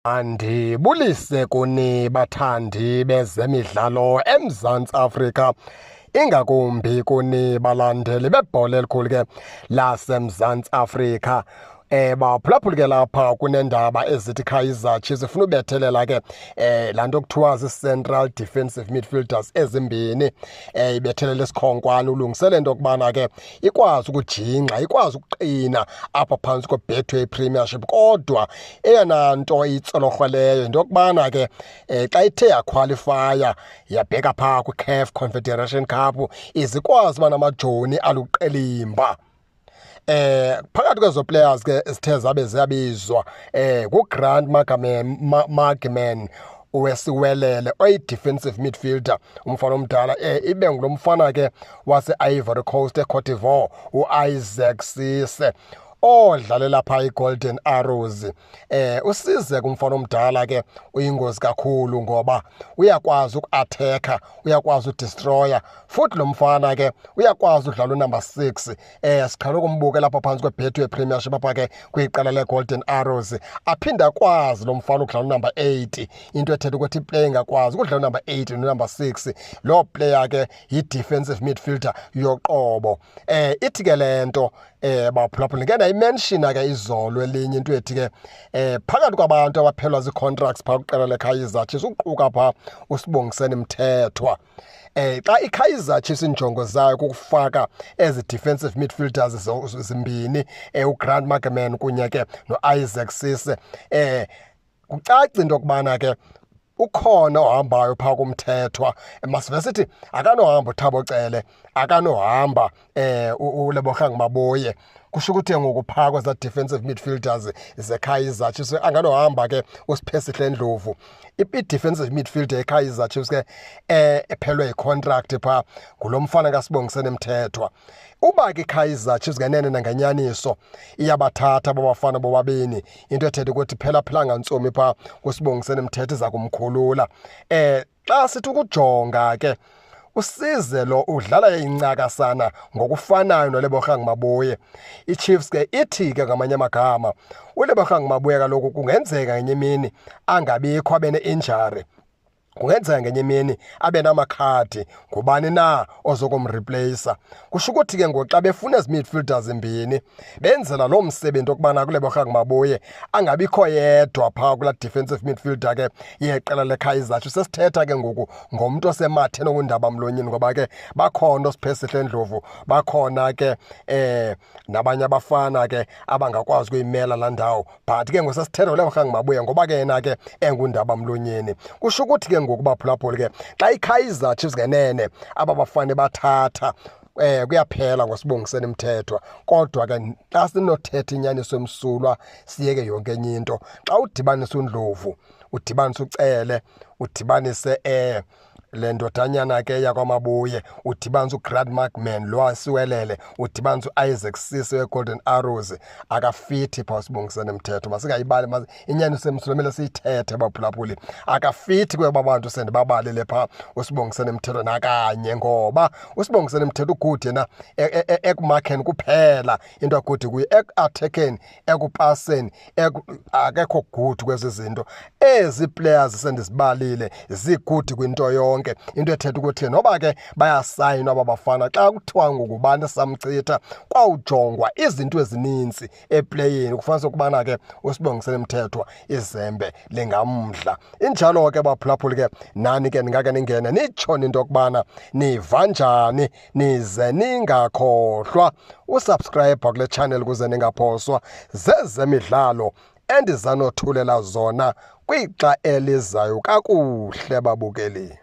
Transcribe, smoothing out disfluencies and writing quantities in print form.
Mandibulise kuni bathandi bezemidlalo eMzantsi Afrika, ingakumbi kuni balandeli bebhola elikhulu ke laseMzantsi Afrika. Baphulaphuli ke, lapha kunendaba ezithi Kaizer Chiefs ifuna ubethelela ke laa nto kuthiwa zii-central defensive midfielders ezimbini, ibethelela isikhonkwane ulungisele into yokubana ke ikwazi ukujingxa, ikwazi ukuqina apha phantsi kweBetway Premiership. Kodwa eyona nto itsolorhweleyo yinto yokubana ke xa ithe yakhwalifaya yabheka phaa kwiCAF Confederation Cup, izikwazi uba namajoni aluqelimba. Phakathi kwezo players ke esithe zabe ziyabizwa nguGrant Margeman wesiwelele oyi-defensive midfielder, umfana omdala, ibe ngulo mfana ke wase-Ivory Coast, eCote d'Ivoire, uIsaac Cisse odlalela phaa iGolden Arrows. Usize kumfana omdala ke uyingozi kakhulu ngoba uyakwazi uku-attacka, uyakwazi udestroya, futhi lo mfana ke uyakwazi udlala unumber 6. Siqhele ukumbuka lapha phantsi kweBetway Premiership apha ke kwiqela leGolden Arrows. Aphinde akwazi lo mfana ukudlala unumber 8, into ethetha ukuthi iplayer ingakwazi ukudlala unumber 8 nonumber 6, loo player ke yi-defensive midfielder yoqobo. Ithi ke le nto, baphulaphula, ngeke ndayimentiona ke izolo elinye into ethi ke phakathi kwabantu abaphelwa zii-contracts phaa kwiqela leKaizer Chiefs, uquka phaa uSibongiseni Mthethwa. Xa iKaizer Chiefs injongo zayo kukufaka ezi defensive midfielders zimbini, uGrant Margeman kunye ke noIsaac Cisse, kucaca into yokubana ke ukhona ohambayo phaa kuMthethwa. Masive sithi akanohamba uThabo Cele, akanohamba uLebogang Maboye, kusho ukuthi ngoku phaa kweza defensive midfielders zeKaizer Chiefs anganohamba ke uSiphesihle Ndlovu. I-defensive midfielder yeKaizer Chiefs ke ephelwe yicontract phaa ngulo mfana kaSibongiseni Mthethwa. Uba ke iKaizer Chiefs ngenene nangenyaniso iyabathatha ababafana bobabini, into ethetha ukuthi phela phela ngantsomi phaa kuSibongiseni Mthethwa, iza kumkhulula. Xa sithi ukujonga ke, uSize lo udlala incakasana ngokufanayo noLebogang Maboye. IChiefs ke ithi ke ngamanye amagama uLebogang Maboye kaloku kungenzeka ngenye imini angabikho, abe ne-injury, kungenzeka ngenye imini abe namakhadi, ngubani na ozokumreplacer? Kusho ukuthi ke ngoku xa befuna ezi midfielders zimbini, benzela loo msebenzi okubana kuLebogang Maboye angabikho yedwa phaa kulaa defensive midfielder ke yeqela leKaizer Chiefs. Sesithetha ke ngoku ngomntu osematheni ongundaba mlonyeni, ngoba ke bakhona oSiphesihle Ndlovu, bakhona ke nabanye abafana ke abangakwazi ukuyimela laa ndawo, but ke ngosesithetha ngoLebogang Maboye ngoba ke yena ke engundaba mlonyeni. Kusho ukuthi ke ngoku, baphulaphuli, ke xa iKaizer Chiefs ngenene aba bafane bathatha, kuyaphela ngoSibongiseni Mthethwa. Kodwa ke xa sinothetha inyaniso emsulwa, siyeke yonke enye into, xa udibanisa uNdlovu, udibanise uCele, udibanise le ndodanyana ke yakwaMabuye, udibanise uGrant Margeman lo asiwelele, udibanise uIsaac Cisse weGolden Arrows, akafithi phaa uSibongiseni Mthethwa. Masingayibali inyaniso emsulwa, kumele siyithethe, baphulaphuli. Akafithi kweba bantu sendibabalile phaa uSibongiseni Mthethwa nakanye, ngoba uSibongiseni Mthethwa ugood yena ekumakheni kuphela, into agood kuyo eku-attackeni, ekupaseni, akekho good kwezi zinto. Ezi players sendizibalile zigood kwinto yonke, into ethetha ukuthi noba ke bayasayinwa aba bafana, xa kuthiwa ngokubani samchitha, kwawujongwa izinto ezininzi eplayeni, kufanele ukubana ke uSibongiseni Mthethwa izembe lingamdla. Injalo ke, baphulaphuli, ke nani ke ningake ningene nitsho into yokubana niva njani, nize ningakhohlwa usubscribe kule channel ukuze ningaphoswa zezemidlalo endizanothulela zona kwixa elizayo. Kakuhle, babukeli.